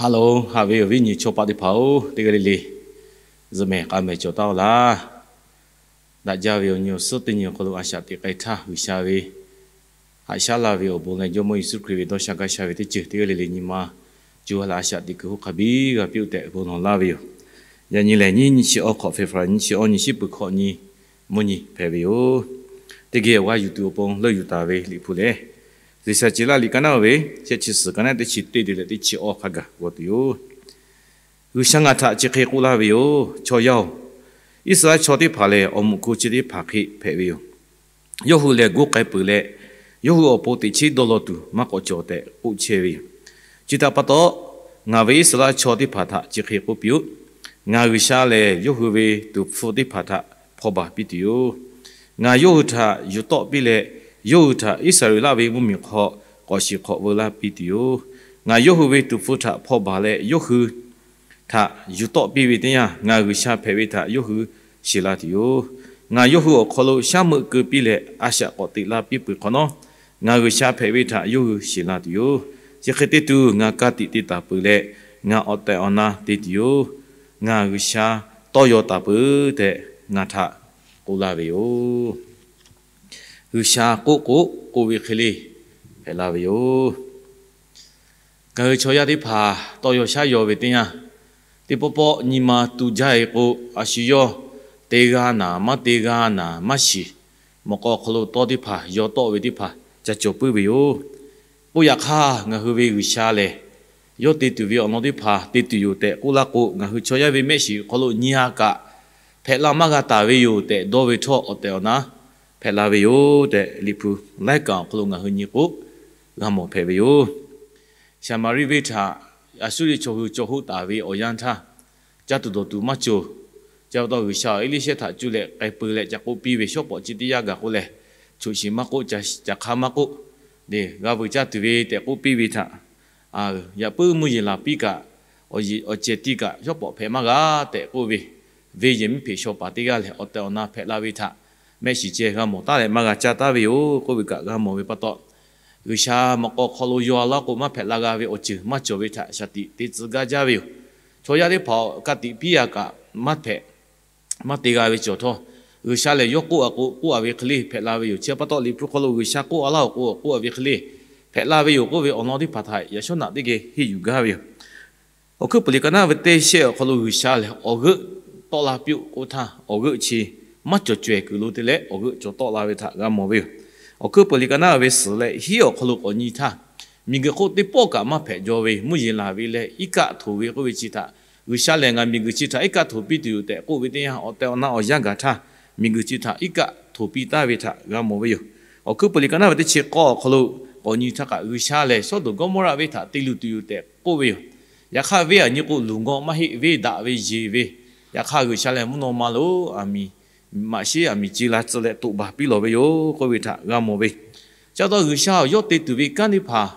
Hello, haꞈ ve awˬ viˉ nyi chaw paˆ teˇ hpaˍ-oˬ, teˇ g'aˇ le le zuhꞈ mehˍ k'a mehˍ cawˬ taˉ-oˆ laˇ. Daꞈ jaˇ ve awˬ nyi awˬ suhˉ teˇ nyi awˬ hk'aw lo a shaꞈ teꞈ k'ai htaˇ, G'uiˬsha ve haꞈ shaˉ laˇ ve awˬ bon leh Jawˇmawˇ Yeˍsuˆ Hkriꞈ ve dawˇ sha gaˇ sha ve teˇ ceuˬ teˇ g'aˇ le le nyi ma co ha leh a shaꞈ teꞈ kuiˬ hoˆ hk'a biˇ g'a piˇ-oˆ tehꞈ bon lawˬ laˇ ve yoˬ. Yaꞈ nyi lehˬ, nyiˇ nyi chi awˇ hk'awꞈ February nyiˇ chi awˇ nyi shiˉ peuˬ hkawꞈ nyi mvuhˇ nyi hpehꞈ ve yoˬ. Teˇ geh awˬ g'aˇ yuˬ tuˬ awˬ pon leuˆ yuˬ taˍ ve Liꞈ hpu lehˬ, G'uiˬsha ceˬ laˇ liꞈ ka naˉ ve shehˆ chi suhˍ ka naˉ teˇ chi teˇ te leh teˇ chi awˇ hk'a gaˬ g'aw tuˬ yoˬ. G'uiˬsha ngaˬ htaꞈ chi hk'e k'oˆ laˇ ve yoˬ. Chaw yaˇ-oˬ, Iˉsaˍreˍlaˆ chaw teˇ hpaˍ lehˬ, awˬ moꞈ ku chi teˇ hpaˍ hk'e hpehꞈ ve yoˬ. Yawˇ hui lehˬ, gu k'ai peuˬ leh, yawˇ hui awˬ pon teꞈ chiˉ dawˇ law tuˬ maˇ k'awꞈ cawˬ tehꞈ k'oˆ chehˇ ve yoˬ. Chi htaꞈ pa taw, ngaˬ ve Iˉsaˍreˍlaˆ chaw teˇ hpaˍ htaꞈ chi hk'e k'oˆ piˇ-oˆ. Ngaˬ G'uiˬsha lehˬ, yawˇ hui ve tuˍ hpfuh teˇ hpaˍ htaꞈ hpaw baˬ piˇ tuˬ yoˬ. Ngaˬ yawˇ hui htaꞈ yuˬ tawˆ piˇ leh, yawˇ hui htaꞈ Iˉsaˍreˍlaˆ ve mvuhˇmiˬ hk'aw k'awꞈ shiˍ hk'awꞈ veu laˇ piˇ tuˬ yoˬ. Ngaˬ yawˇ hui ve tuˍ hpfuh htaꞈ hpaw baˬ leh, yawˇ hui htaꞈ yuˬ tawˆ piˇ ve teˇ yanˇ, ngaˬ G'uiˬsha hpehꞈ ve htaꞈ yawˇ hui shiˍ la tuˬ yoˬ. Ngaˬ yawˇ hui awˬ hk'aw lo shaˉ meuˆ keu piˇ leh, a shaꞈ k'awꞈ teꞈ la piˇ peuˬ hk'awꞈ nawˉ, ngaˬ G'uiˬsha hpehꞈ ve htaꞈ yawˇ hui shiˍ la tuˬ yoˬ. Chi hk'e te tuˬ, ngaˬ ka tiꞈ te taˍ peuˬ leh, ngaˬ awˬ tehˬ awˬ na te tuˬ yoˬ. Ngaˬ G'uiˬsha tawˇ yaw taˍ peuˬ tehꞈ ngaˬ htaꞈ k'oˆ laˇ ve yoˬ. G'uiˬsha k'oˆ k'o, k'oˆ ve hk'e le hpehꞈ la ve yoˬ. Ngaˬ hui chaw yaˇ teˇ hpaˍ tawˇ yaw shaˉ yaw ve teˇ yanˇ, teˇ pawˆ pawˆ nyi ma tu jaˇ-e k'o, a shu yawˇ te g'a naˍ maˇ te g'a naˍ maˇ shiˍ, mawꞈ k'aw hk'aw lo tawˇ teˇ hpaˍ yaw tawˆ ve teˇ hpaˍ ca cawˬ puiˉ ve yoˬ. K'oˆ yaꞈ hk'aˇ, ngaˬ hui ve G'uiˬsha lehˬ, yawˇ te tuˬ ve awˬ lawn teˇ hpaˍ te tuˬ yoˬ tehꞈ k'oˆ laˇ k'o, ngaˬ hui chaw yaˇ ve mehˆ shiˍ hk'aw lo nyi ha kaꞈ hpehꞈ la maˇ g'a taˍ ve yoˬ tehꞈ dawˇ ve htawˇ, awˬ tehˬ awˬ na hpehꞈ la ve yoˬ tehꞈ, Liꞈ hpu laiˉ kaꞈ awˬ hk'aw lo ngaˬ hui nyi k'o, g'a mawˬ hpehꞈ ve yoˬ. Saˍmaˍriˆ venˇ htaꞈ Aˍsuˇriˆ chaw hui caw hoˆ taˍ ve awˬ yanˇ htaˇ, caˇ tuˬ dawˬ tuˬ maˇ cawˬ. Chi pa taw, G'uiˬsha Eˇliˇshehˇ htaꞈ cuˇ leh k'ai peu leh ca k'oˆ piˇ ve, shawˉ pawˍ chi teˇ yanˇ gaˬ k'o lehˬ, choꞈ shiˍ maˇ k'oˆ, ca hk'aˇ maˇ k'oˆ, g'a vuiˬ caˇ tuˬ ve tehꞈ k'oˆ piˇ ve htaꞈ, yaꞈ puiˉ mvuhˇ yeˬ laˬ piˇ kaꞈ, awˬ ceˬ tiˇ kaꞈ shawˉ pawˍ hpehꞈ maˇ g'a tehꞈ k'oˆ ve, venˇ yehˬ miˉ hpeꞈ shaw paˍ teˇ g'aˇ lehˬ, awˬ tehˬ awˬ na hpehꞈ la ve htaꞈ mehˆ shiˍ ceh g'a mawˬ taˉ leh maˇ g'a caˇ taˉ ve yoˬ k'oˆ ve kaꞈ g'a mawˬ ve pa taw, G'uiˬsha mawꞈ k'aw hk'aw lo yaw laˇ k'o maˇ hpehꞈ la g'a ve awˬ ceuˬ maˇ cawˬ ve htaꞈ shaˍ tiꞈ te tcuh gaˇ jaˇ ve yoˬ. Chaw yaˇ teˇ hpaˍ ka tiꞈ piˇ a kaꞈ maˇ hpehꞈ, maˇ te g'a ve cawˬ htawˇ, G'uiˬsha lehˬ yawˇ k'oˆ a k'o, k'oˆ a ve hk'e le hpehꞈ la ve yoˬ. Chi pa taw, Liꞈ hpu hk'aw lo G'uiˬsha k'oˆ a laˇ-oˬ k'o, k'oˆ a ve hk'e le hpehꞈ la ve yoˬ k'oˆ ve awˬ lawn teˇ hpaˍ htaꞈ yaꞈ shawˉ naꞈ teˇ geh henˇ yuˬ gaˇ ve yoˬ. Awˬ hkuiˉ puiˍ liꞈ ka naˉ ve teˇ shehˆ awˬ hk'aw lo G'uiˬsha lehˬ, awˬ g'euˆ tawˆ la piˇ-oˆ k'oˆ htaˇ, awˬ g'euˆ chi maˇ cawˬ cawehˬ kuiˬ lo te leh awˬ g'euˆ cawˬ tawˆ la ve htaꞈ g'a mawˬ ve yoˬ. Awˬ hkuiˉ puiˍ liꞈ ka naˉ ve suhˍ leh hiˉ awˬ hk'aw lo k'awꞈ nyi htaˇ, miˬguiˬ hk'oˆ teˇ pawˆ kaꞈ maˇ hpehꞈ jaw ve, mvuhˇ yeˬ laˬ ve leh iˉ kaˆ htoꞈ ve k'oˆ ve chi htaꞈ, G'uiˬsha lehˬ ngaˬ miˬguiˬ chi htaꞈ iˉ kaˆ htoꞈ piˇ tuˬ yoˬ tehꞈ k'oˆ ve teˇ yanˇ, awˬ tehˬ awˬ na awˬ yanˇ gaˬ htaˇ, miˬguiˬ chi htaꞈ iˉ kaˆ htoꞈ piˇ taˍ ve htaꞈ g'a mawˬ ve yoˬ. Awˬ hkuiˉ puiˍ liꞈ ka naˉ ve teˇ chi k'awˇ awˬ hk'aw lo k'awꞈ nyi htaˇ kaꞈ, G'uiˬsha lehˬ Sawˉdonˍ Gawˇmawˇraˆ venˇ htaꞈ te luˬ tuˬ yoˬ tehꞈ k'oˆ ve yoˬ. Yaꞈ hk'aˇ, venˇ aˬ nyi k'o, luˬ ngawˆ maˇ heˆ, venˇ daꞈ ve yeˬ ve. Yaꞈ hk'aˇ, G'uiˬsha lehˬ mvuhˇ naw ma lo aˬ miˍ maꞈ sheˉ aˬ miˍ ce la tcuh leh toꞈ baˬ piˇ lawˬ ve yoˬ k'oˆ ve htaꞈ g'a mawˬ ve. Chi pa taw, G'uiˬsha yawˇ te tuˬ ve kanˉ teˇ hpaˍ,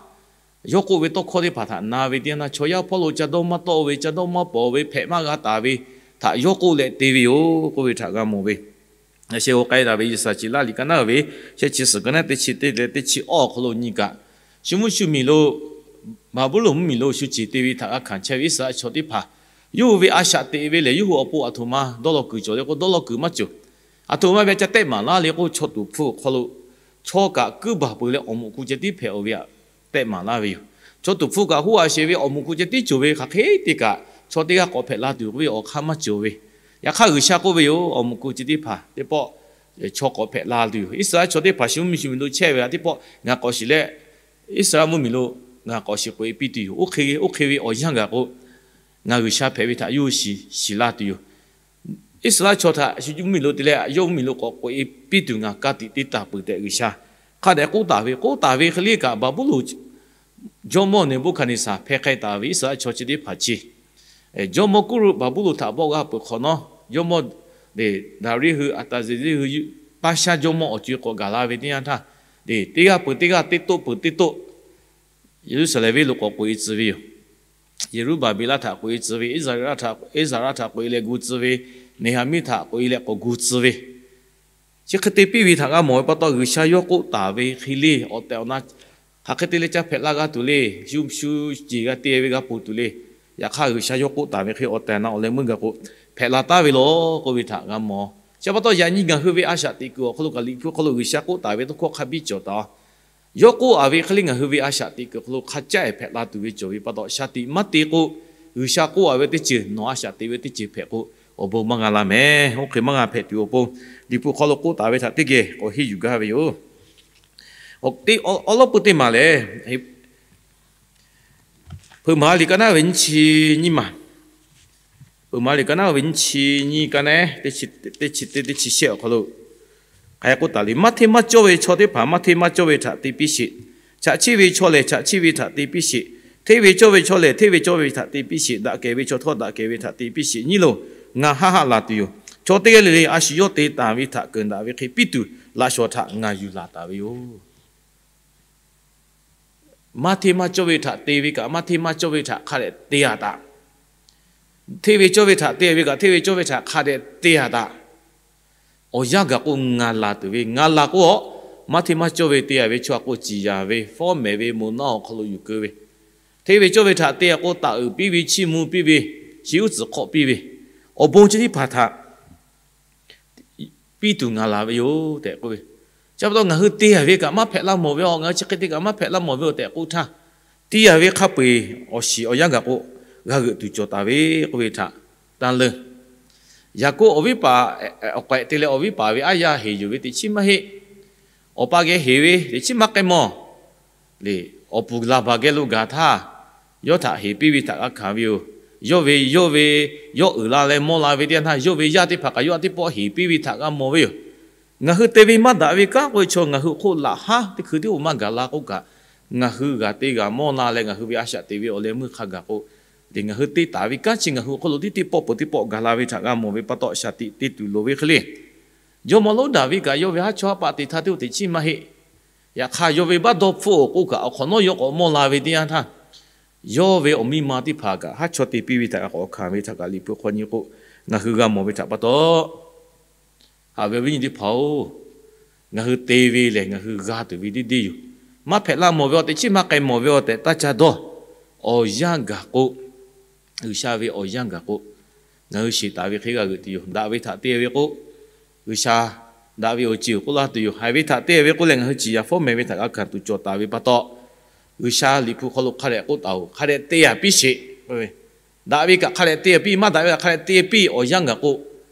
yawˇ k'oˆ ve tawˇ hkawˇ teˇ hpaˍ htaꞈ na ve teˇ yanˇ, chaw yaˇ hpawˇ lo ca dawˇ maˇ tawˆ ve, ca dawˇ maˇ pawˍ ve, hpehꞈ maˇ g'a taˍ ve htaꞈ yawˇ k'oˆ leh te ve yoˬ k'oˆ ve htaꞈ g'a mawˬ ve. Yaꞈ sheh g'aw k'ai daꞈ ve Yeˍsaˍ ceˬ laˇ liꞈ ka naˉ ve shehˆ chi suhˍ ka naˉ teˇ chi teˇ leh teˇ chi awˇ awˬ hk'aw lo nyi kaꞈ, shu mvuhˇ shu miˬ lo, Baˍbuˍlonˍ mvuhˇmiˬ lo shu ceˬ te ve htaꞈ g'a hkanˍ chehˇ ve Iˉsaˍreˍlaˆ chaw teˇ hpaˍ, yawˇ hui ve a shaꞈ teꞈ ve lehˬ, yawˇ hui awˬ pon aˬ htoꞈ ma dawˇ law kuiˬ cawˬ le k'o, dawˇ law kuiˬ maˇ cawˬ. Aˬ htoꞈ ma ve ca tehˆ maˍ laˇ le k'o, chaw tuˍ hpfuh awˬ hk'aw lo chaw kaꞈ kuiˉ baˬ peuˬ leh awˬ moˍ ku ceh tiˉ hpehꞈ-oˬ ve htaꞈ tehˆ maˍ laˇ ve yoˬ. Chaw tuˍ hpfuh kaꞈ huˉ a sheˍ ve awˬ moˍ ku ceh tiˉ cawˬ ve hk'aˬ hk'e te kaꞈ, chaw teˇ g'aˇ k'awꞈ hpehꞈ la tuˬ k'oˆ ve awˬ hk'aˇ maˇ cawˬ ve. Yaꞈ hk'aˇ, G'uiˬsha k'oˆ ve yoˬ, awˬ moˍ ku ceh tiˉ hpaˍ teˇ pawˆ chaw k'awꞈ hpehꞈ la tuˬ yoˬ. Iˉsaˍreˍlaˆ chaw teˇ hpaˍ shu mvuhˇ miˬ shu miˬ lo chehˇ ve htaꞈ teˇ pawˆ ngaˬ k'awꞈ shiˍ leh, Iˉsaˍreˍlaˆ mvuhˇmiˬ lo ngaˬ k'awꞈ shiˍ k'oꞈ-e piˇ tuˬ yoˬ. Oˇ hk'e ve, oˇ hk'e ve awˬ yanˇ gaˬ k'o, ngaˬ G'uiˬsha hpehꞈ ve htaꞈ yawˇ hui shiˍ shiˍ la tuˬ yoˬ. Iˉsaˍreˍlaˆ chaw htaꞈ shu mvuhˇ miˬ lo te leh yawˇ mvuhˇ miˬ lo k'awꞈ k'oꞈ-e piˇ tuˬ ngaˬ ka tiꞈ te taˍ peuˬ tehꞈ G'uiˬsha hk'a dehꞈ k'oˆ taˍ ve, k'oˆ taˍ ve hk'e le kaꞈ, Baˍbuˍlonˍ jawˇmawˇ Neˍbuˆhkaˍneˍsaˍ hpeh k'ai taˍ ve Iˉsaˍreˍlaˆ chaw chi teˇ hpaˍ chi, jawˇmawˇ Kuˇruˆ Baˍbuˍlonˍ htaꞈ bawˆ g'a peuˬ hk'awꞈ nawˉ, jawˇmawˇ Daˍriˆ hui, Aˍtaˍzeˍzaˇ hui, Paˇshaˆ jawˇmawˇ awˬ co-e k'awꞈ gaˬ la ve teˇ yanˇ htaˇ, teˇ g'aˇ peuˬ teˇ g'aˇ, teˇ toˆ peuˬ teˇ toˆ, Yeˍruˆsaˍlehnˍ venˇ lo k'awꞈ k'oꞈ-e tcuh ve yoˬ. Yeˍruˆbaˍbeˍlaˆ htaꞈ k'oꞈ-e tcuh ve, Iˉsaˍreˍlaˆ htaꞈ, Iˉsaˍreˍlaˆ htaꞈ k'oꞈ-e leh gu tcuh ve, Neˍhaˍmiˆ htaꞈ k'oꞈ-e leh k'awꞈ gu tcuh ve, chi hk'e te piˇ ve htaꞈ g'a mawˬ ve pa taw, G'uiˬsha yawˇ k'oˆ taˍ ve hk'e le, awˬ tehˬ awˬ na hk'aˬ hk'e te leh ca hpehꞈ la g'a tuˬ le, shu shu ceˬ g'a te ve g'a ponˬ tuˬ le. Yaꞈ hk'aˇ, G'uiˬsha yawˇ k'oˆ taˍ ve hk'e awˬ tehˬ na awˬ leh meuˇ gaˬ k'o, hpehꞈ la taˍ ve law k'oˆ ve htaꞈ g'a mawˬ. Chi pa taw, yaꞈ nyi ngaˬ hui ve a shaꞈ teꞈ kuiˬ awˬ hk'aw lo kaꞈ Liꞈ hpu hk'aw lo G'uiˬsha k'oˆ taˍ ve tawˇ hkawˇ hk'a biˇ cawˬ taˍ-oˬ. Yawˇ k'oˆ a ve hk'e le ngaˬ hui ve a shaꞈ teꞈ kuiˬ awˬ hk'aw lo hk'a caˆ-e hpehꞈ la tuˬ ve cawˬ ve pa taw, shaˍ tiꞈ maˇ te k'o, G'uiˬsha k'oˆ a ve teˇ ceuˬ nawˬ a shaꞈ teꞈ ve teˇ ceuˬ hpehꞈ k'o, awˬ bon maˇ g'a la mehˍ. Oˇ hk'e maˇ g'a hpehꞈ tuˬ awˬ pon, Liꞈ hpu hk'aw lo k'oˆ taˍ ve htaꞈ teˇ geh k'awꞈ henˇ yuˬ gaˇ ve yoˬ. Awˬ lawˉ pui teˇ maˬ lehˬ, Hpeuꞈ maˍ liꞈ ka naˉ ve nyiˇ chi nyiˇ maˬ, Hpeuꞈ maˍ liꞈ ka naˉ ve nyiˇ chi nyiˇ ka naˉ, teˇ chi teˇ teˇ chi shehˆ awˬ hk'aw lo, k'ai k'oˆ taˍ le, maˇ hteˇ maˇ cawˇ ve chaw teˇ hpaˍ maˇ hteˇ maˇ cawˇ ve htaꞈ te piˇ sheˍ. Chaꞈ chiˆ ve chaw lehˬ, chaꞈ chiˆ ve htaꞈ te piˇ sheˍ. Hteˇ ve cawˇ ve chaw lehˬ, hteˇ ve cawˇ ve htaꞈ te piˇ sheˍ. Daꞈ kehˬ ve chaw htawˇ, daꞈ kehˬ ve htaꞈ te piˇ sheˍ. Nyi loˬ, ngaˬ haˆ haˆ laˬ tuˬ yoˬ. Chaw teˇ g'aˇ le le a shu yawˇ te taˍ ve htaꞈ keunˍ daꞈ ve hk'e piˇ tuˬ, laꞈ shawˍ htaꞈ ngaˬ yuˬ laˬ taˍ ve yoˬ. Maˇ hteˇ maˇ cawˇ ve htaꞈ te ve kaꞈ, maˇ hteˇ maˇ cawˇ ve htaꞈ hk'a dehꞈ te-a taꞈ. Hteˇ ve cawˇ ve htaꞈ te ve kaꞈ, hteˇ ve cawˇ ve htaꞈ hk'a dehꞈ te-a taꞈ. Awˬ yanˇ gaˬ k'o ngaˬ laˬ tuˬ ve, ngaˬ laˬ k'o a, maˇ hteˇ maˇ cawˇ ve te-a ve chaw aꞈ k'o ciˍ yanˍ ve, fawˉ mehˍ ve, moˍ naˆ awˬ hk'aw lo yuˬ keu ve, hteˇ ve cawˇ ve htaꞈ te-a k'o taˍ uiˍ piˇ ve, chiˇ mvuh piˇ ve, chi uˉ tcuhˍ hk'awˆ piˇ ve, awˬ bon chi teˇ hpaˍ htaꞈ piˇ tuˬ ngaˬ laˬ ve yoˬ tehꞈ k'oˆ ve. Chi pa taw ngaˬ hui te-a ve kaꞈ maˇ hpehꞈ laˇ mawˬ ve a, ngaˬ hui chi hk'e te kaꞈ maˇ hpehꞈ laˇ mawˬ ve a tehꞈ k'oˆ htaˇ, te-a ve hk'a peu-eˬ awˬ shiˍ awˬ yanˇ gaˬ k'o g'a g'euꞈ tuˬ cawˬ taˍ ve k'oˆ ve htaꞈ tanˇ leuˇ. Yaˍkoˆ awˬ viˉ paˍ awˬ k'ehꞈ te leh awˬ viˉ paˍ ve aˉ yaˇ heˍ yuˬ ve teꞈ chiˉ maˇ heˆ. Awˬ pa geh heˍ ve teꞈ chiˉ maˇ k'ai mawˬ le. Awˬ puˍ Laˍbaˍ geh lo gaˬ htaˇ, yawˇ htaꞈ heˍ piˇ ve htaꞈ g'a hkanˍ ve yoˬ. Yawˇ ve, yawˇ ve, yawˇ uiˍ la leh mawˇ la ve teˇ yanˇ htaˇ, yawˇ ve yaˇ teˇ hpaˍ kaꞈ yawˇ a teˇ pawˆ heˍ piˇ ve htaꞈ g'a mawˬ ve yoˬ. Ngaˬ hui te ve maˇ daꞈ ve kanˉ k'oˆ ve chaw ngaˬ hui awˬ hk'oˆ laꞈ haˉ teˇ hkui tiˉ maˇ gaˬ la k'oˆ kaꞈ, ngaˬ hui g'aˬ te g'aˬ mawˇ la leh ngaˬ hui ve a shaꞈ teꞈ ve awˬ leh meuˇ hk'a gaˬ k'o, ngaˬ hui te taˍ ve kanˉ chi ngaˬ hui awˬ hk'aw lo tiˉ teˇ pawˆ peuˬ teˇ pawˆ gaˬ la ve htaꞈ g'a mawˬ ve pa taw, shaˍ tiꞈ te tuˬ loˍ ve hk'e le. Jawˇmawˇ lonˉ Daˍviˆ kaꞈ yawˇ ve haˉ chawˇ haˉ paˆ te htaˇ teˇ teꞈ chiˉ maˇ heˆ. Yaꞈ hk'aˇ, yawˇ ve baˆ dawˇ hpfuhˆ-oˬ k'oˆ kaꞈ, awˬ hk'awꞈ nawˉ yawˇ k'awꞈ mawˇ la ve teˇ yanˇ htaˇ, yawˇ ve awˬ miˇ ma teˇ hpaˍ kaꞈ haˉ chawˇ te piˇ ve htaꞈ k'awꞈ hkanˍ ve htaꞈ kaꞈ Liꞈ hpu hk'aw nyi k'o, ngaˬ hui g'a mawˬ ve htaꞈ pa taw, haꞈ ve awˬ viˉ nyi teˇ hpaˍ-oˬ, ngaˬ hui te ve lehˬ ngaˬ hui g'a tuˬ ve deˇ deˇ yoˬ. Maˇ hpehꞈ laˇ mawˬ ve awˬ teꞈ chiˉ maˇ k'ai mawˬ ve awˬ tehꞈ taˇ ca dawˇ. Awˬ yanˇ gaˬ k'o, G'uiˬsha ve awˬ yanˇ gaˬ k'o, ngaˬ hui shiˍ taˍ ve hk'e g'a g'euꞈ tuˬ yoˬ. Daꞈ ve htaꞈ te ve k'o, G'uiˬsha daꞈ ve awˬ ceuˬ k'oˆ laˇ tuˬ yoˬ. Haiˬ ve htaꞈ te ve k'oˆ leh ngaˬ hui ciˍ yanˍ fawˉ mehˍ ve htaꞈ g'a hkanˍ tuˬ cawˬ taˍ ve pa taw, G'uiˬsha Liꞈ hpu hk'aw lo hk'a dehꞈ k'oˆ taˍ-oˬ, hk'a dehꞈ te-a piˇ sheˍ. Daꞈ ve kaꞈ hk'a dehꞈ te-a piˇ, maˇ daꞈ ve kaꞈ hk'a dehꞈ te piˇ, awˬ yanˇ gaˬ k'o,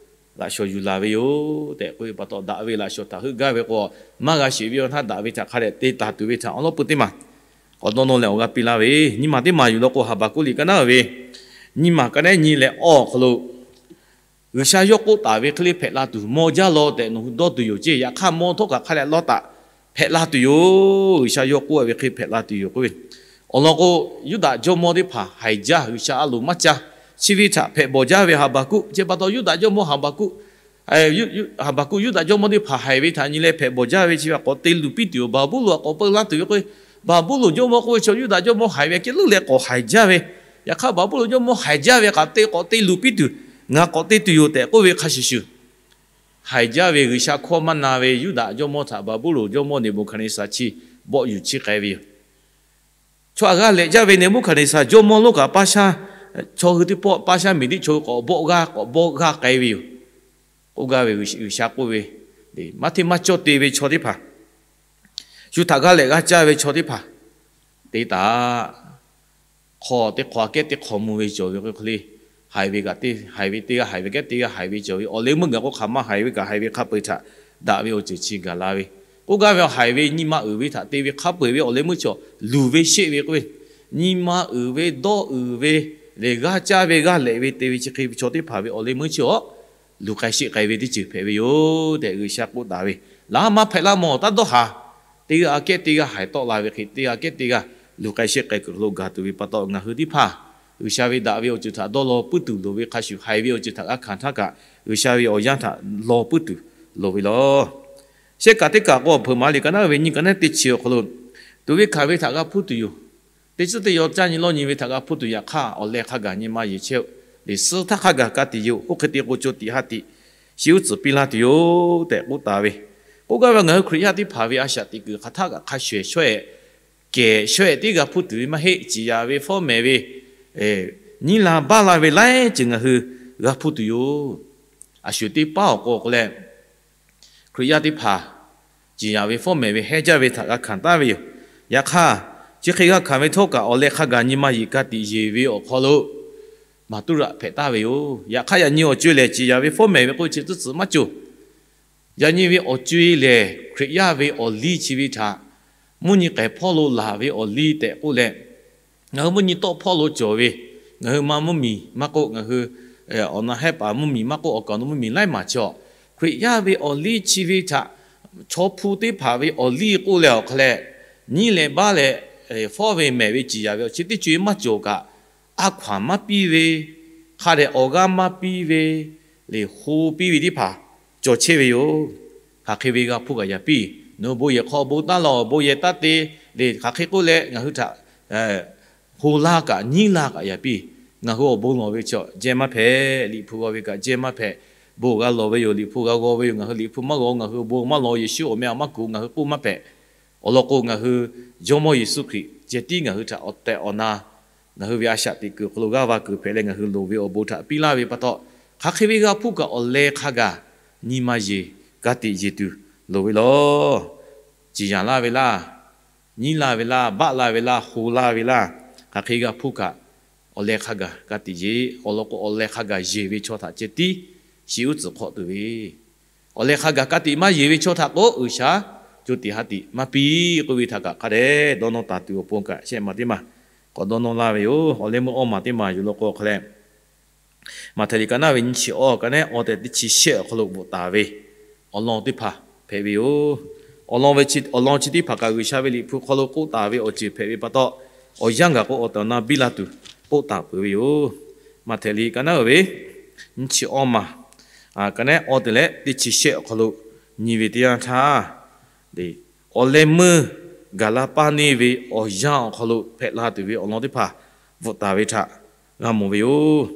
laꞈ shawˍ yuˬ laˬ ve yoˬ tehꞈ k'oˆ ve pa taw, daꞈ ve laꞈ shawˍ htaꞈ heuˆ gaˇ ve k'o, maˇ g'a sheˍ ve awˬ htaˇ daꞈ ve htaꞈ hk'a dehꞈ te taˍ tuˬ ve htaꞈ awˬ lawˉ pui teˇ maˬ k'awꞈ dawˇ nawˇ leh awˬ g'a piˇ laˇ ve, nyi maˬ teˇ maˬ yuˬ law k'o, Haˍbaˍkuˆ liꞈ ka naˉ ve nyi maˬ ka naˉ nyi leh awˬ hk'aw lo, G'uiˬsha yawˇ k'oˆ taˍ ve hk'e le hpehꞈ la tuˬ maw jaˇ law tehꞈ nawˬ hui dawˇ tuˬ yoˬ ceˇ. Yaꞈ hk'aˇ, maw htawˇ kaꞈ hk'a dehꞈ lawˇ taꞈ hpehꞈ la tuˬ yoˬ. G'uiˬsha yawˇ k'oˆ ve hk'e hpehꞈ la tuˬ yoˬ k'oˆ ve. Awˬ lawn k'o, Yuˇdaꞈ jawˇmawˇ teˇ hpaˍ haiˬ jaˇ, G'uiˬsha a loˍ maˇ caˇ. Chi ve htaꞈ hpehꞈ bawˬ jaˇ ve Haˍbaˍkuˆ, chi pa taw Yuˇdaꞈ jawˇmawˇ Haˍbaˍkuˆ Haˍbaˍkuˆ Yuˇdaꞈ jawˇmawˇ teˇ hpaˍ haiˬ ve htaꞈ nyi leh hpehꞈ bawˬ jaˇ ve chi ve k'awꞈ te luˬ piˇ tuˬ yoˬ. Baˍbuˍlonˍ k'awꞈ peu laˇ tuˬ ve k'o, Baˍbuˍlonˍ jawˇmawˇ k'oˆ ve chaw Yuˇdaꞈ jawˇmawˇ haiˬ ve a kehˉ leuˉ leh k'awꞈ haiˬ jaˇ ve. Yaꞈ hk'aˇ, Baˍbuˍlonˍ jawˇmawˇ haiˬ jaˇ ve hk'aˬ te k'awꞈ te luˬ piˇ tuˬ, ngaˬ k'awꞈ te tuˬ yoˬ tehꞈ k'oˆ ve hk'a shuˍ shuˍ, haiˬ jaˇ ve G'uiˬsha hkawˇ maˇ na ve Yuˇdaꞈ jawˇmawˇ htaꞈ Baˍbuˍlonˍ jawˇmawˇ Neˍbuˍhkaˍneˍsaˍ chi bawˆ yuˬ chiˇ k'ai ve yoˬ. Chaw aꞈ g'aˇ lehꞈ jaˇ ve Neˍbuˍhkaˍneˍsaˍ jawˇmawˇ lonˉ kaꞈ paˇ shaˉ chaw hui teˇ pawˆ, paˇ shaˉ miˬ teˇ chaw hui k'awꞈ bawˆ g'aˇ k'awꞈ bawˆ g'aˇ k'ai ve yoˬ. K'oˆ gaˇ ve G'uiˬsha k'oˆ ve, maˇ hteˇ maˇ cawˇ te ve chaw teˇ hpaˍ, shu htaꞈ g'aˇ lehꞈ g'aˇ caˇ ve chaw teˇ hpaˍ te taꞈ. Hk'aw teˇ hk'aw aꞈ kehˉ teˇ hk'aw mvuh ve cawˬ ve k'o hk'e le, haiˬ ve kaꞈ te, haiˬ ve teˇ g'aˇ haiˬ ve kehˉ teˇ g'aˇ haiˬ ve cawˬ ve awˬ leh meuˇ gaˬ k'o, hk'aˬ ma haiˬ ve kaꞈ haiˬ ve hk'a peu-eˬ htaꞈ daꞈ ve awˬ ceuˬ chi gaˬ la ve. K'oˆ gaˇ ve, haiˬ ve nyi ma uiˍ ve htaꞈ te ve hk'a peu-eˬ ve awˬ leh meuˇ chi awˬ luˬ ve sheˆ ve k'oˆ ve, nyi ma uiˍ ve, dawˇ uiˍ ve, lehˬ g'aˇ caˇ ve g'aˇ lehꞈ ve te ve chi hk'e ve chaw teˇ hpaˍ ve awˬ leh meuˇ chi awˬ luˬ k'ai sheˆ k'ai ve teˇ ceuˬ hpehꞈ ve yoˬ tehꞈ G'uiˬsha k'oˆ taˍ ve. Laꞈ haˉ maˇ hpehꞈ laˇ mawˬ taˇ dawˇ haˍ. Teˇ g'aˇ aꞈ kehˉ teˇ g'aˇ haiˬ tawˆ la ve hk'e, teˇ g'aˇ aꞈ kehˉ teˇ g'aˇ luˬ k'ai sheˆ k'ai kuiˬ lo gaˬ tuˬ ve pa taw, ngaˬ hui teˇ hpaˍ G'uiˬsha ve daꞈ ve awˬ ceuˬ htaꞈ dawˇ law puiˉ tuˬ loˍ ve hk'a shuˍ, haiˬ ve awˬ ceuˬ htaꞈ g'a hkanˍ htaˇ kaꞈ G'uiˬsha ve awˬ yanˇ htaꞈ law puiˉ tuˬ loˍ ve law. Shehˆ kaꞈ teˇ kaꞈ k'o, Hpeuꞈ maˍ liꞈ ka naˉ ve nyi ka naˉ teˇ chi awˬ hk'aw lo, tuˬ ve hkanˍ ve htaꞈ g'a hpuˇ tuˬ yoˬ. Teˇ tcuhˉ teˇ yaw caˇ nyi lawˇ nyi ve htaꞈ g'a hpuˇ tuˬ yaꞈ hk'aˇ, awˬ leh hk'a gaˬ nyi ma yeˬ chehˇ-oˆ. Liꞈ suh htaˇ hk'a gaˬ ka tiꞈ yeˬ-oˆ. Oˇ hk'e te k'o, co tiꞈ ha tiꞈ shi uˉ tcuhˍ piˇ laˇ tuˬ yoˬ tehꞈ k'oˆ taˍ ve. K'oˆ gaˇ ve, ngaˬ hui Hkriꞈ yaˇ teˇ hpaˍ ve a shaꞈ teꞈ kuiˬ hk'aˬ htaˇ kaꞈ hk'a shuˍ shuˍ-ehˍ kehˬ shuˍ-ehˍ tiˉ g'a hpuˇ tuˬ ve maˇ heˆ. Ciˍ yanˍ ve, fawˉ mehˍ ve, nyiˉ la baˆ la ve laiˉ ceuˬ ngaˬ hui g'a hpuˇ tuˬ yoˬ. A shuˍ teˇ paˉ awˬ k'o k'o leh, Hkriꞈ yaˇ teˇ hpaˍ ciˍ yanˍ ve fawˉ mehˍ ve hehnˇ jaˇ ve htaꞈ g'a hkanˍ taˍ ve yoˬ. Yaꞈ hk'aˇ, chi hk'e g'a hkanˍ ve htawˇ kaꞈ, awˬ leh hk'a gaˬ nyi ma yeˬ ka tiꞈ yeˬ ve awˬ hk'aw lo maˍ tuˇ raꞈ hpehꞈ taˍ ve yoˬ. Yaꞈ hk'aˇ, yaꞈ nyi awˬ co e lehˬ, ciˍ yanˍ ve fawˉ mehˍ ve k'oˆ ve chi tcuhˉ tcuhˍ maˇ cawˬ. Yaꞈ nyi ve awˬ co e lehˬ, Hkriꞈ yaˇ ve awˬ liˇ chi ve htaꞈ mvuhˇ nyi k'ehˬ hpawˇ lo laˬ ve awˬ liˇ tehꞈ k'oˆ leh, ngaˬ hui mvuhˇ nyi tawˆ hpawˇ lo cawˬ ve, ngaˬ hui ma mvuhˇ miˬ maˇ k'oˆ, ngaˬ hui awˬ na hehˉ paˍ mvuhˇ miˬ maˇ k'oˆ, awˬ kaˍ awˬ nu mvuhˇ miˬ laiˉ maˬ chaw, Hkriꞈ yaˇ ve awˬ liˇ chi ve htaꞈ chaw hpu teˇ hpaˍ ve awˬ liˇ k'oˆ leh awˬ hk'a leh, nyiˉ leh baˆ leh fawˉ ve mehˍ ve ciˍ yanˍ ve awˬ chi teˇ co e maˇ cawˬ kaꞈ, a hkaw anˬ maˇ piˇ ve, hk'a dehꞈ awˬ g'aˇ maˇ piˇ ve, lehˬ ho piˇ ve teˇ hpaˍ cawˬ chehˇ ve yoˬ. Hk'aˬ hk'e ve g'a hpuˇ kaꞈ yaꞈ piˇ. Nawˬ hui bon yehˬ hk'aw bon taˉ law, bon yehˬ taˇ te, lehˬ hk'aˬ hk'e k'oˆ leh ngaˬ hui htaꞈ ho laˇ kaꞈ nyiˉ laˇ kaꞈ yaꞈ piˇ. Ngaˬ hui awˬ bon lawˬ ve chaw jehˇ maˇ hpehꞈ. Liꞈ hpu g'aw ve kaꞈ jehˇ maˇ hpehꞈ. Bon g'a lawˬ ve yoˬ. Liꞈ hpu g'a g'aw ve yoˬ. Ngaˬ hui liꞈ hpu maˇ g'aw, ngaˬ hui bon maˇ lawˬ, Yeˍsuˆ awˬ meh aꞈ maˇ kuˬ, ngaˬ hui k'oˆ maˇ hpehꞈ. Awˬ lawn k'o, ngaˬ hui Jawˇmawˇ Yeˍsuˆ Hkriꞈ ceh tiˉ ngaˬ hui htaꞈ awˬ tehˬ awˬ na, ngaˬ hui ve a shaꞈ teꞈ kuiˬ awˬ hk'aw lo g'aˇ va kuiˬ hpehꞈ leh ngaˬ hui loˍ ve awˬ bon htaꞈ piˇ laˇ ve pa taw, hk'aˬ hk'e ve g'a hpuˇ kaꞈ awˬ leh hk'a gaˬ nyi ma yeˬ ka tiꞈ yeˬ tuˬ loˍ ve laˬ. Ciˍ yanˍ laˇ ve laˇ, nyiˉ laˇ ve laˇ, baˆ laˇ ve laˇ, ho laˇ ve laˇ, hk'aˬ hk'e g'a hpuˇ kaꞈ awˬ leh hk'a gaˬ ka tiꞈ yeˬ. Awˬ lawn k'o, awˬ leh hk'a gaˬ yeˬ ve chaw htaꞈ ceh tiˉ shi uˉ tcuhˍ hk'awꞈ tuˬ ve awˬ leh hk'a gaˬ ka tiꞈ maˇ yeˬ ve chaw htaꞈ k'o, G'uiˬsha co tiꞈ ha tiꞈ maˇ piˇ k'oˆ ve htaꞈ kaꞈ hk'a dehꞈ dawˇ nawˇ taˍ tuˬ awˬ pon kaꞈ shehˆ maˬ teˇ maˬ k'awꞈ dawˇ nawˇ laˇ ve yoˬ. Awˬ leh meuˇ awˇ maˬ teˇ maˬ yoˬ law k'o hk'a leh, Maꞈhtehˍ liꞈ ka naˉ ve nyiˇ chi awˇ, ka naˉ awˇ tehꞈ teˇ chi shehˆ awˬ hk'aw lo bvuhꞈ taˍ ve awˬ lawn teˇ hpaˍ hpehꞈ ve yoˬ. Awˬ lawn ve, awˬ lawn chi teˇ hpaˍ kaꞈ G'uiˬsha ve Liꞈ hpu hk'aw lo k'oˆ taˍ ve awˬ ceuˬ hpehꞈ ve pa taw, awˬ yanˇ gaˬ k'o awˬ tehˬ awˬ na biˇ la tuˬ k'oˆ taˍ peuˬ ve yoˬ. Maꞈhtehˍ liꞈ ka naˉ ve nyiˇ chi awˇ maˬ, ka naˉ awˇ tehꞈ leh teˇ chi shehˆ awˬ hk'aw lo nyi ve teˇ yanˇ htaˇ, awˬ leh meuˇ gaˬ la paˇ neˇ ve awˬ yanˇ awˬ hk'aw lo hpehꞈ la tuˬ ve awˬ lawn teˇ hpaˍ bvuhꞈ taˍ ve htaꞈ g'a mawˬ ve yoˬ.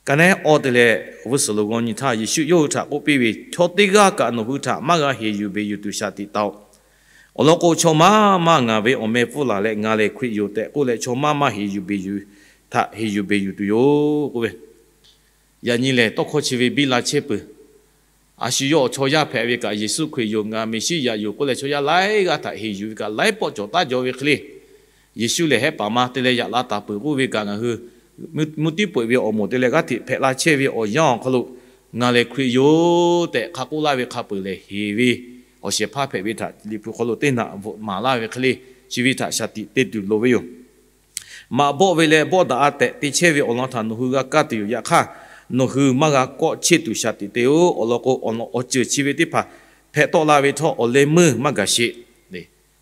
Ka naˉ awˇ te leh awˬ g'uˇ suhˍ lo g'aw nyi htaˇ, Yeˍsuˆ yawˇ hui htaꞈ k'oˆ piˇ ve, Chaw teˇ g'aˇ kaꞈ nawˬ hui htaꞈ maˇ g'a heˍ yuˬ beˬ yuˬ tuˬ shaˍ tiꞈ taˍ-oꞈ. Awˬ lawn k'o, chaw maˇ maˇ ngaˬ ve awˬ meh pfuhˇ laˬ leh, Ngaˬ lehˬ Hkriꞈ yoˬ tehꞈ k'oˆ leh, chaw maˇ maˇ heˍ yuˬ beˬ yuˬ htaꞈ heˍ yuˬ beˬ yuˬ tuˬ yoˬ k'oˆ ve. Yaꞈ nyi lehˬ, tawˇ hkawˇ chi ve biˇ la chehˇ peuˬ. A shu yawˇ awˬ chaw yaˇ hpehꞈ ve kaꞈ, Yeˍsuˆ Hkriꞈ yoˬ, ngaˬ Meˍsiˉyaꞈ yoˬ k'oˆ leh, chaw yaˇ laiˉ g'aˇ htaꞈ heˍ yuˬ ve kaꞈ, laiˉ pawˆ cawˬ taˉ jaw ve hk'e le. Yeˍsuˆ lehˬ hehˉ paˍ ma te leh yaꞈ la taˍ peuˬ k'oˆ ve kaꞈ, ngaˬ hui mvuhˇ tiˉ peu eˬ ve awˬ moˍ te leh g'aˇ hteꞈ hpehꞈ la chehˇ ve awˬ yanˇ awˬ hk'aw lo, Ngaˬ lehˬ Hkriꞈ yoˬ tehꞈ hk'a k'oˆ laˇ ve hk'a peuˬ lehˬ, heˍ ve awˬ shehˍ hpaˇ hpehꞈ ve htaꞈ Liꞈ hpu hk'aw lo teˇ naꞈ bvuhꞈ maˍ laˇ ve hk'e le, chi ve htaꞈ shaˍ tiꞈ te tuˬ loˍ ve yoˬ. Maꞈ bawˆ ve leh bawˆ daꞈ a tehꞈ te chehˇ ve awˬ lawn htaꞈ nawˬ hui g'a kaˇ tuˬ yoˬ. Yaꞈ hk'aˇ, nawˬ hui maˇ g'a kawˆ chehˇ tuˬ shaˍ tiꞈ te-o. Awˬ lawn k'o, awˬ ceuˬ chi ve teˇ hpaˍ hpehꞈ tawˆ la ve htawˇ, awˬ leh meuˇ maˇ gaˬ sheˍ.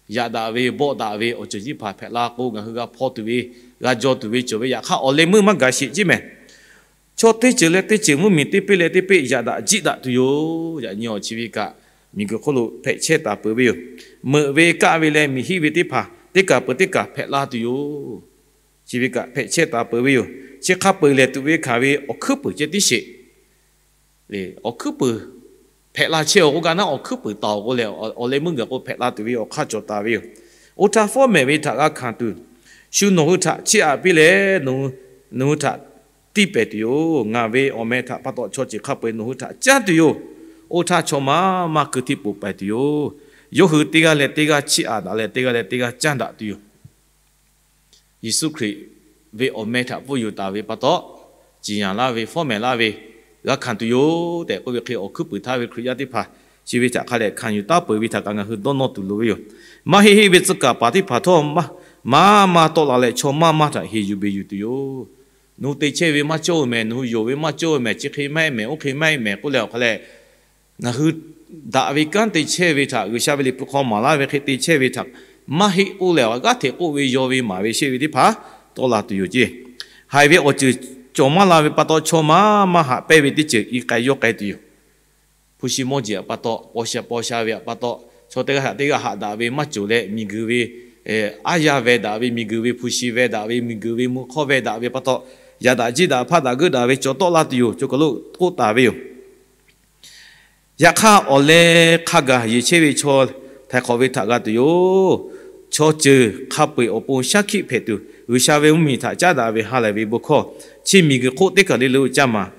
Yaꞈ daꞈ ve bawˆ daꞈ ve awˬ ceuˬ chi teˇ hpaˍ hpehꞈ la k'o, ngaˬ hui g'a hpaw tuˬ ve, g'a jaw tuˬ ve cawˬ ve. Yaꞈ hk'aˇ, awˬ leh meuˇ maˇ gaˬ sheˍ ceˇ mehˍ. Chaw teˇ ceuˬ leh teˇ ceuˬ, mvuhˇmiˬ teˇ peˆ leh teˇ peˆ yaꞈ daꞈ jiˆ daꞈ tuˬ yoˬ. Yaꞈ nyi awˬ chi ve kaꞈ, miˬguiˬ hk'oˆ lo hpehꞈ chehˇ taˍ peuˬ ve yoˬ. Meuꞈ ve kaˆ ve leh miˬ hiˆ ve teˇ hpaˍ teˇ kaˬ peuˬ teˇ kaˬ hpehꞈ la tuˬ yoˬ. Chi ve kaꞈ hpehꞈ chehˇ taˍ peuˬ ve yoˬ. Chi hk'a peu-eˬ lehˬ, tuꞈ ve hkanˍ ve awˬ hkuiˉ puiˍ ceh tiˉ sheˍ. Awˬ hkuiˉ puiˍ hpehꞈ la chehˇ-oˬ k'oˆ kaꞈ naˉ, awˬ hkuiˉ puiˍ taˍ-oˬ k'oˆ leh, awˬ leh meuˇ gaˬ k'o hpehꞈ la tuˬ ve awˬ hk'aˇ cawˬ taˍ ve yoˬ. Oˇ htaˇ, fawˉ mehˍ ve htaꞈ g'a hkanˍ tuˬ, shu nawˬ hui htaꞈ chiˇ aꞈ piˇ leh, nawˬ hui htaꞈ tiˇ pehˍ tuˬ yoˬ. Ngaˬ ve awˬ meh htaꞈ pa taw chaw ceuˬ hk'a peu-eˬ nawˬ hui htaꞈ caˉ tuˬ yoˬ. Oˇ htaˇ, chaw maˇ maˇ keu hteˇ poˬ pehˍ tuˬ yoˬ. Yawˇ hui teˇ g'aˇ leh teˇ g'aˇ chiˇ aꞈ daꞈ leh, teˇ g'aˇ leh teˇ g'aˇ caˇ daꞈ tuˬ yoˬ. Yeˍsuˆ Hkriꞈ ve awˬ meh htaꞈ pfuhˇ yuˬ taˍ ve pa taw, ciˍ yanˍ laˇ ve, fawˉ mehˍ laˇ ve, g'a hkanˍ tuˬ yoˬ tehꞈ k'oˆ ve hk'e, awˬ hkuiˉ puiˍ htaˇ ve Hkriꞈ yaˇ teˇ hpaˍ chi ve htaꞈ hk'a dehꞈ hkanˍ yuˬ taˉ peuˬ ve htaꞈ kaꞈ ngaˬ hui dawˇ nawˇ tuˬ loˍ ve yoˬ. Maˇ heˆ heˆ ve tcuh kaˍ paˍ teˇ hpaˍ htawˇ, maˇ maˇ tawˆ la leh chaw maˇ maˇ htaꞈ heˍ yuˬ beˬ yuˬ tuˬ yoˬ. Nawˬ hui te chehˇ ve maˇ cawˇ mehˍ, nawˬ hui yonˍ ve maˇ cawˇ mehˍ, chi hk'e maˇ heˆ mehˍ, oˇ hk'e maˇ heˆ mehˍ k'oˆ leh awˬ hk'a leh, ngaˬ hui daꞈ ve kanˉ te chehˇ ve htaꞈ G'uiˬsha ve Liꞈ hpu hk'aw maˍ laˇ ve hk'e te chehˇ ve htaꞈ maˇ heˆ k'oˆ leh, g'aˇ hteꞈ k'oˆ ve yaw ve maˍ ve sheˆ ve teˇ hpaˍ tawˆ la tuˬ yoˬ ceˇ. Haiˬ ve awˬ ceuˬ cawˬ maˇ la ve pa taw, chaw maˇ maˇ haꞈ pehnˇ ve teˇ ceuˬ i k'ai yawˇ k'ai tuˬ yoˬ. Hpu shi mawˇ jeˬ pa taw, paw sha paw sha ve pa taw, chaw teˇ g'aˇ htaꞈ teˇ g'aˇ haꞈ daꞈ ve maˇ cawˬ leh, miˬguiˬ ve aˉ yaˇ veh daꞈ ve, miˬguiˬ ve hpu shi veh daꞈ ve, miˬguiˬ ve mvuhˇ hk'awˇ veh daꞈ ve pa taw, yaꞈ daꞈ jiˆ daꞈ hpaˇ daꞈ geuˆ daꞈ ve cawˬ tawˆ la tuˬ yoˬ. Chaw kaˬ lo k'oˆ taˍ ve yoˬ. Yaꞈ hk'aˇ, awˬ leh hk'a gaˬ yeˬ chehˇ ve chaw htaiˍ hk'awꞈ ve htaꞈ g'a tuˬ yoˬ. Chaw ceuˬ hk'a peu-eˬ awˬ pon shaˉ hkiˆ hpehꞈ tuˬ, G'uiˬsha ve mvuhˇmiˬ htaꞈ caˉ daꞈ ve ha lehˬ ve bon hkawˇ, chi miˬguiˬ hk'oˆ teˇ kaˬ le lo caˇ maˍ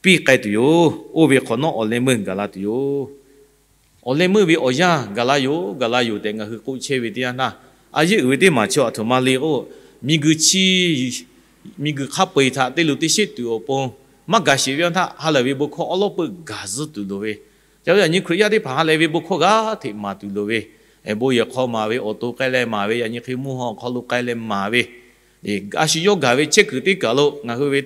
piˇ k'ai tuˬ yoˬ. Oˇ ve hk'awꞈ nawˉ awˬ leh meuˇ gaˬ la tuˬ yoˬ. Awˬ leh meuˇ ve awˬ yanˇ gaˬ la yoˬ, gaˬ la yoˬ tehꞈ ngaˬ hui k'oˆ chehˇ ve teˇ yanˇ htaˇ, a yeˇ uiˍ ve teˇ maˬ chi a htoꞈ ma le k'o, miˬguiˬ chi miˬguiˬ hk'a peu-eˬ htaꞈ te luˬ te sheˆ tuˬ awˬ pon maˇ gaˬ sheˍ ve awˬ htaˇ, ha lehˬ ve bon hkawˇ awˉ lawˉ peuˇ gaˬ zuhˇ tuˬ loˍ ve, ca ve yaꞈ nyi Hkriꞈ yaˇ teˇ hpaˍ ha lehˬ ve bon hkawˇ g'aˇ hteꞈ maˍ tuˬ loˍ ve, bon yehˬ hk'aw maˍ ve, awˬ to k'ai leh maˍ ve, yaꞈ nyi hk'e mvuhˇ haw awˬ hk'aw lo k'ai leh maˍ ve, a shu yawˇ gaˬ ve chehˇ kuiˬ teˇ kaˬ lo ngaˬ hui ve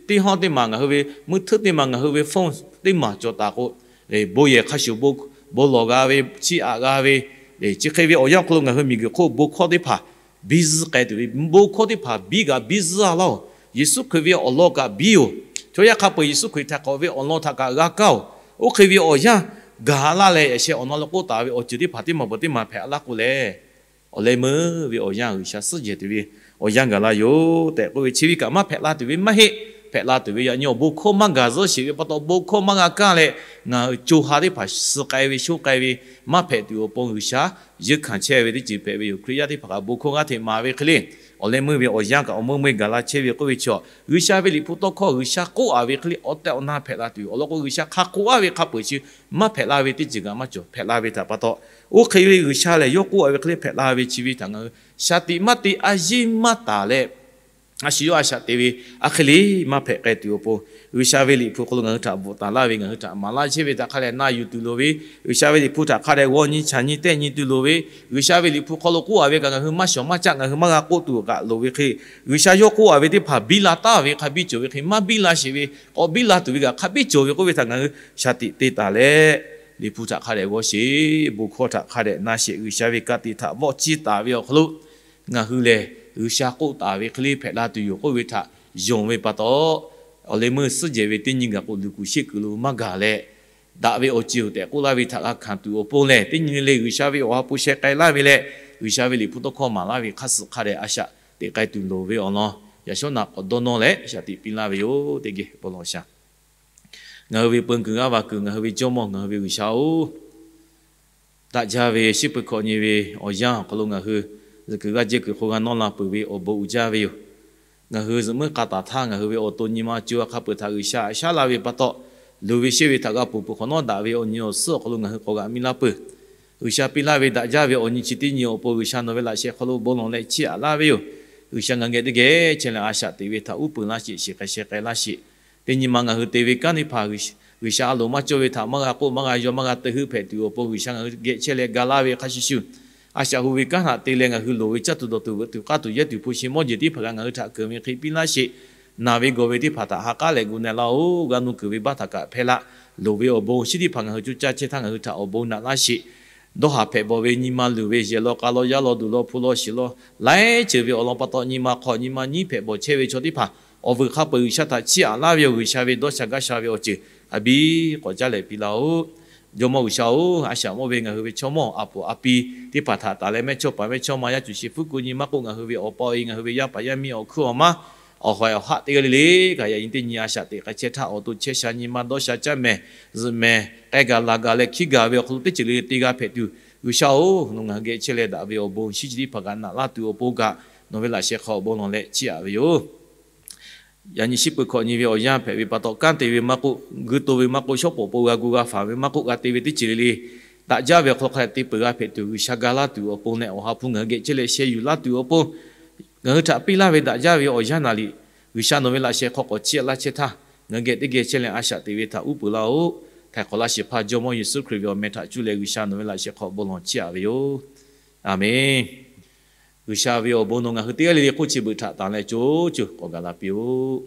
teˇ hawˉ teˇ maˬ, ngaˬ hui ve meuˇ hteuˆ teˇ maˬ, ngaˬ hui ve phone teˇ maˬ cawˬ taˍ k'o, bon yehˬ hk'a shuˍ bon lawˬ g'a ve, chiˇ aꞈ g'a ve, chi hk'e ve awˬ yanˇ hk'aw lo ngaˬ hui miˬguiˬ hk'oˆ bon hkawˇ teˇ hpaˍ biˇ zuhˇ k'ai tuˬ ve, bon hkawˇ teˇ hpaˍ biˇ kaꞈ biˇ zuhˇ a laˇ-oˬ. Yeˍsuˆ Hkriꞈ ve awˬ lawn kaꞈ biˇ-oˬ. Chaw yaˇ hk'a peu-eˬ Yeˍsuˆ Hkriꞈ htaꞈ k'awꞈ ve awˬ lawn htaꞈ kaꞈ g'a kaˇ-oˬ. Oˇ hk'e ve awˬ yanˇ gaˬ laˇ leh, yaꞈ sheh awˬ na lo k'oˆ taˍ ve awˬ ceuˬ teˇ hpaˍ teˇ maˬ peuˬ teˇ maˬ hpehꞈ laˇ k'o lehˬ, awˬ leh meuˇ ve awˬ yanˇ G'uiˬsha suhˉ jehˬ tuˬ ve awˬ yanˇ gaˬ la yoˬ tehꞈ k'oˆ ve, chi ve kaꞈ maˇ hpehꞈ la tuˬ ve maˇ heˆ. Hpehꞈ la tuˬ ve yaꞈ nyi awˬ bon hkawˇ maˇ gaˬ zuhˇ sheˍ ve pa taw, bon hkawˇ maˇ g'a kaˇ leh, ngaˬ hui co ha teˇ hpaˍ suh k'ai ve, shoˉ k'ai ve, maˇ hpehꞈ tuˬ awˬ pon G'uiˬsha yeunˇ hkanˍ chehˇ ve teˇ ceuˬ hpehꞈ ve yoˬ. Hkriꞈ yaˇ teˇ hpaˍ kaꞈ bon hkawˇ g'aˇ hteꞈ maˍ ve hk'e le, awˬ leh meuˇ ve awˬ yanˇ kaꞈ awˬ meuˇ meuˇ gaˬ la chehˇ ve k'oˆ ve chaw, G'uiˬsha ve Liꞈ hpu tawˇ hkawˇ G'uiˬsha k'oˆ a ve hk'e le, awˬ tehˬ awˬ na hpehꞈ la tuˬ yoˬ. Awˬ lawn k'o, G'uiˬsha hk'a k'oˆ a ve hk'a peu-eˬ chi maˇ hpehꞈ la ve teˇ ceuˬ kaꞈ maˇ cawˬ. Hpehꞈ la ve htaꞈ pa taw, oˇ hk'e ve G'uiˬsha lehˬ yawˇ k'oˆ a ve hk'e le hpehꞈ la ve chi ve htaꞈ ngaˬ hui shaˍ tiꞈ maˇ te, a yeˇ maˇ taˍ leh, a shu yawˇ a shaꞈ te ve, a hk'e le maˇ hpehꞈ k'ai tuˬ awˬ pon, G'uiˬsha ve Liꞈ hpu hk'aw lo ngaˬ hui htaꞈ bvuhꞈ taˍ laˇ ve, ngaˬ hui htaꞈ maˍ laˇ chehˇ ve htaꞈ hk'a dehꞈ na yuˬ tuˬ loˍ ve, G'uiˬsha ve Liꞈ hpu htaꞈ hk'a dehꞈ g'aw nyi chaˬ nyi tehˆ nyi tuˬ loˍ ve, G'uiˬsha ve Liꞈ hpu hk'aw lo k'oˆ a ve kaꞈ ngaˬ hui maˇ shawˍ maˇ caˆ, ngaˬ hui maˇ g'a k'oˆ tuˬ kaꞈ loˍ ve hk'e, G'uiˬsha yawˇ k'oˆ a ve teˇ hpaˍ biˇ la taˍ ve hk'a biˇ cawˬ ve hk'e maˇ biˇ la sheˍ ve, k'awꞈ biˇ la tuˬ ve kaꞈ hk'a biˇ cawˬ ve k'oˆ ve htaꞈ ngaˬ hui shaˍ tiꞈ te taˍ leh, Liꞈ hpu htaꞈ hk'a dehꞈ g'aw sheˍ, bon hkawˇ htaꞈ hk'a dehꞈ na sheˍ, G'uiˬsha ve ka tiꞈ htaꞈ vawˆ ciˇ taˍ ve awˬ hk'aw lo ngaˬ hui lehˬ G'uiˬsha k'oˆ taˍ ve hk'e le hpehꞈ la tuˬ yoˬ k'oˆ ve htaꞈ yonˍ ve pa taw, awˬ leh meuˇ suhˉ jehˬ ve teˇ nyi gaˬ k'o, luˬ kuiˬ sheˆ kuiˬ lo maˇ gaˬ leh, daꞈ ve awˬ ceuˬ tehꞈ k'oˆ laˇ ve htaꞈ g'a hkanˍ tuˬ awˬ pon lehˬ, teˇ nyi le G'uiˬsha ve awˬ ha hpu sheh k'ai laˇ ve leh, G'uiˬsha ve Liꞈ hpu tawˇ hkawˇ maˍ laˇ ve hk'a suhˍ hk'a dehꞈ a shaꞈ teꞈ k'ai tuˬ loˍ ve awˬ lawn, yaꞈ shawˉ naꞈ k'awꞈ dawˇ nawˇ leh shaˍ tiꞈ piˇ laˇ ve yoˬ tehꞈ geh bon lawˬ shaˍ. Ngaˬ hui ve peu kuiˬ g'aˇ va kuiˬ, ngaˬ hui ve Jawˇmawˇ, ngaˬ hui ve G'uiˬsha-oˬ, daꞈ jaˇ ve shiˉ peuˬ hkawꞈ nyi ve awˬ yanˇ awˬ hk'aw lo ngaˬ hui zuhꞈ kuiˬ g'aˇ jehˇ kuiˬ hk'oˆ g'a nawˇ la peuˬ ve awˬ bon uiˍ jaˇ ve yoˬ. Ngaˬ hui zuhꞈ muiˉ k'a taˍ htaˇ, ngaˬ hui ve awˬ to nyi ma co ha hk'a peuˬ htaꞈ G'uiˬsha haꞈ shaˉ laˇ ve pa taw, luˬ ve sheˆ ve htaꞈ g'a ponˬ peuˬ hk'awꞈ nawˉ daꞈ ve awˬ nyi awˬ suhˉ awˬ hk'aw lo ngaˬ hui k'awꞈ g'aꞈ miˇ laˇ peuˬ. G'uiˬsha piˇ laˇ ve daꞈ jaˇ ve awˬ nyi chi teˇ nyi awˬ pon G'uiˬsha nawˬ ve laꞈ sheh hk'aw lo bon lawˬ leh chiˇ aꞈ laˇ ve yoˬ. G'uiˬsha ngaˬ geh teˇ geh chehˇ leh a shaꞈ teꞈ ve htaꞈ uˉ peunˍ laˇ sheˍ, shiˍ k'ai sheh k'ai laˇ sheˍ. Teˇ nyi ma ngaˬ hui te ve kanˉ teˇ hpaˍ G'uiˬsha a loˍ maˇ cawˇ ve htaꞈ maˇ g'a k'oˆ, maˇ g'a yaw, maˇ g'a te heuˆ hpehꞈ tuˬ awˬ pon G'uiˬsha ngaˬ hui geh chehˇ leh ga laˇ ve hk'a shuˍ shuˍ, a shaꞈ hu ve kanˉ htaꞈ te leh ngaˬ hui loˍ ve caˇ tuˬ dawˬ tuˬ veuꞈ tuˬ k'aˇ tuˬ yehˇ tuˬ hpu shi mawˇ jeˬ teˇ hpaˍ kaꞈ ngaˬ hui htaꞈ keunˍ ve hk'e piˇ laˇ sheˍ. Naˬ ve gawˬ ve teˇ hpaˍ htaꞈ ha k'aˉ leh gu na laˇ-oˬ. G'a nuˇ kuiˬ ve baˆ htaꞈ kaꞈ hpehˇ laˇ. Loˍ ve awˬ bon shinˉ teˇ hpaˍ ngaˬ hui coˇ caˇ chehˇ htaˇ ngaˬ hui htaꞈ awˬ bon naꞈ laˇ sheˍ. Dawˇ haˍ hpehꞈ bawˬ ve nyi ma luˬ ve yehˬ law k'a law yaˇ law duˬ law hpu law shiˍ law laiˉ ceuˬ ve awˬ lawn pa taw, nyi ma hk'aw nyi ma nyiˉ hpehꞈ bawˬ chehˇ ve chaw teˇ hpaˍ awˬ vuiˬ hk'a peu-eˬ G'uiˬsha htaꞈ chiˇ aꞈ laˇ ve yoˬ. G'uiˬsha ve dawˇ sha gaˇ sha ve awˬ ceuˬ a biˇ k'awꞈ caˉ leh piˇ laˇ-oˬ. Jawˇmawˇ G'uiˬsha-oˬ, a shaꞈ mawˇ ve ngaˬ hui ve chaw mawˇ a poˍ a pi teˇ hpaˍ htaꞈ taˍ leh mehˇchawˇ paˍ mehˇchawˇma yaˇ cuˬ shi fuˉ ku nyi maˇ k'oˆ, ngaˬ hui ve awˬ pa e, ngaˬ hui ve yaˇ paˍ yaˇ miˇ awˬ hkuiˉ awˬ maˇ awˬ hawehˬ awˬ haˆ teˇ g'aˇ le le kaꞈ yaꞈ nyi teˇ nyi a shaꞈ teꞈ k'ai chehˇ htaˇ, awˬ to chehˇ sha nyi ma dawˇ sha caˇ mehˍ zuhꞈ mehˍ k'ai gaˬ laˬ gaˬ leh hkiˇ gaˬ ve awˬ hk'aw lo teˇ ceuˬ le le te g'a hpehꞈ tuˬ, G'uiˬsha-oˬ, nawˬ ngaˬ hui geh chehˇ leh daꞈ ve awˬ bon shinˉ chi teˇ hpaˍ kaꞈ naꞈ laˇ tuˬ awˬ pon kaꞈ nawˬ ve laꞈ sheh hk'aw awˬ bon lawˬ leh chiˇ aꞈ ve yoˬ. Yaꞈ nyi shiˉ peuˬ hkawꞈ nyi ve awˬ yanˇ hpehꞈ ve pa taw, kanˉ te ve maˇ k'oˆ, gui to ve maˇ k'oˆ, shawˉ pawˍ pon g'a gu g'a faˍ ve maˇ k'oˆ, g'a te ve teˇ ceuˬ le le daꞈ jaˇ ve awˬ hk'aw lo hk'a te peuˬ g'a hpehꞈ tuˬ, G'uiˬsha ga laˇ tuˬ awˬ pon leh awˬ ha hpu ngaˬ hui geh chehˇ leh sheh yuˬ laˇ tuˬ awˬ pon ngaˬ hui htaꞈ piˇ laˇ ve daꞈ jaˇ ve awˬ yanˇ naˍ riˍ, G'uiˬsha nawˬ ve laꞈ sheh hk'aw k'awꞈ chiˇ aꞈ laˇ chehˇ htaˇ, ngaˬ hui geh teˇ geh chehˇ leh a shaꞈ teꞈ ve htaꞈ uˉ peunˍ laˇ-oˬ. Htaiˍ hk'awꞈ laˇ shehˍ hpaˇ Jawˇmawˇ Yeˍsuˆ Hkriꞈ ve awˬ meh htaꞈ cuˇ leh G'uiˬsha nawˬ ve laꞈ sheh hk'aw awˬ bon lawˬ chiˇ aꞈ ve yoˬ. Aˬmenˍ. G'uiˬsha ve awˬ bon nawˬ ngaˬ hui teˇ g'aˇ le le hk'oˆ chi beuꞈ htaꞈ tanˬ leh co co k'awꞈ gaˬ la piˇ-oˆ.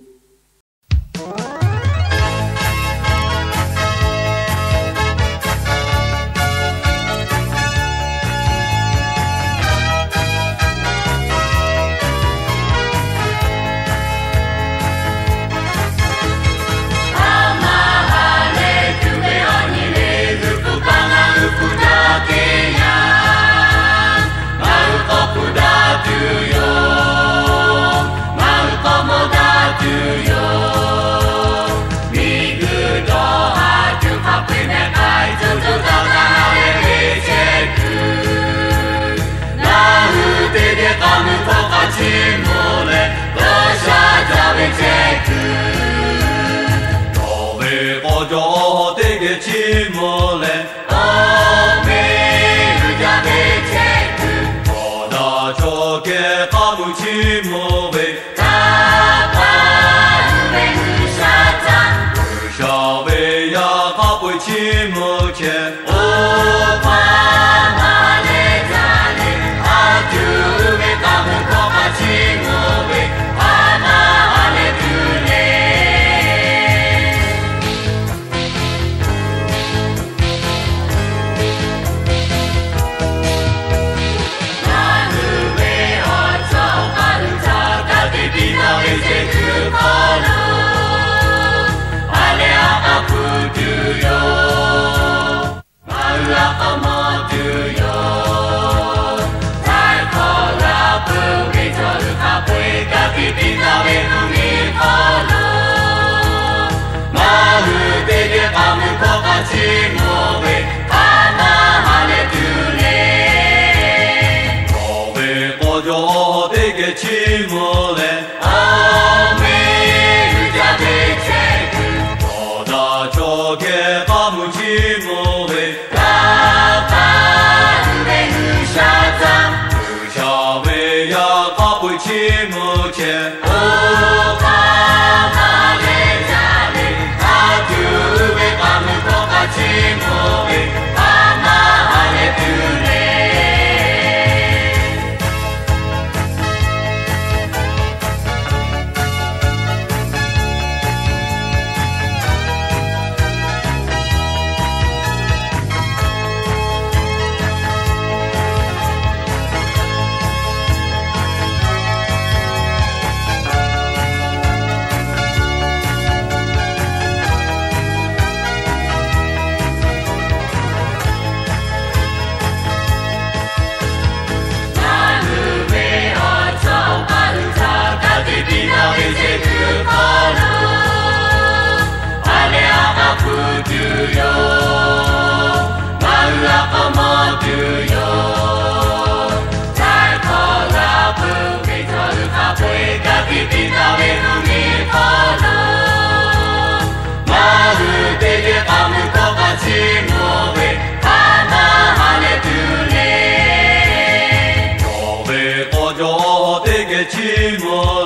a maw tuˬ yoˬ. Htaiˍ hkawˇ g'a peuˬ ve chaw hui hk'a peu-eˬ ka tiꞈ piˇ taˍ ve mvuhˇ miˬ hk'aw lo, ngaˬ hui teˇ geh k'aˍ mui hkawˇ k'a chiˇ mvuh ve, a maˇ ha leh tuˬ le. K'awꞈ ve k'aw jaw teˇ geh chiˇ mvuh leh, a meh hui ca teˇ chehˇ kuiˬ, awˬ daꞈ chaw geh k'aˍ mui chiˇ mvuh ve, Laˇ hpaˇ hui ve G'uiˬsha caˇ, G'uiˬsha ve yaˇ hk'a peu-eˬ chiˇ mvuh chehˇ. Oˇ hk'aˇ ma leh ca le, a tuˬ ve k'aˍ mui hkawˇ k'a chiˇ mvuh ve, a maˇ ha leh tuˬ le. Ngaˬ hui ve awˬ chawˇ awˬ paˇ hui htaꞈ ka tiꞈ piˇ taˍ ve teˇ hkui hk'aw lo, a leh a k'a hpu tuˬ yoˬ. Ngaˬ hui a k'aw maw tuˬ yoˬ. Htaiˍ hkawˇ g'a peuˬ ve chaw hui hk'a peu-eˬ ka tiꞈ piˇ taˍ ve mvuhˇ miˬ hk'aw lo, ngaˬ hui teˇ geh k'aˍ mui hkawˇ k'a chiˇ mvuh ve, a maˇ ha leh tuˬ le. K'awꞈ ve k'aw jaw teˇ geh chiˇ mvuh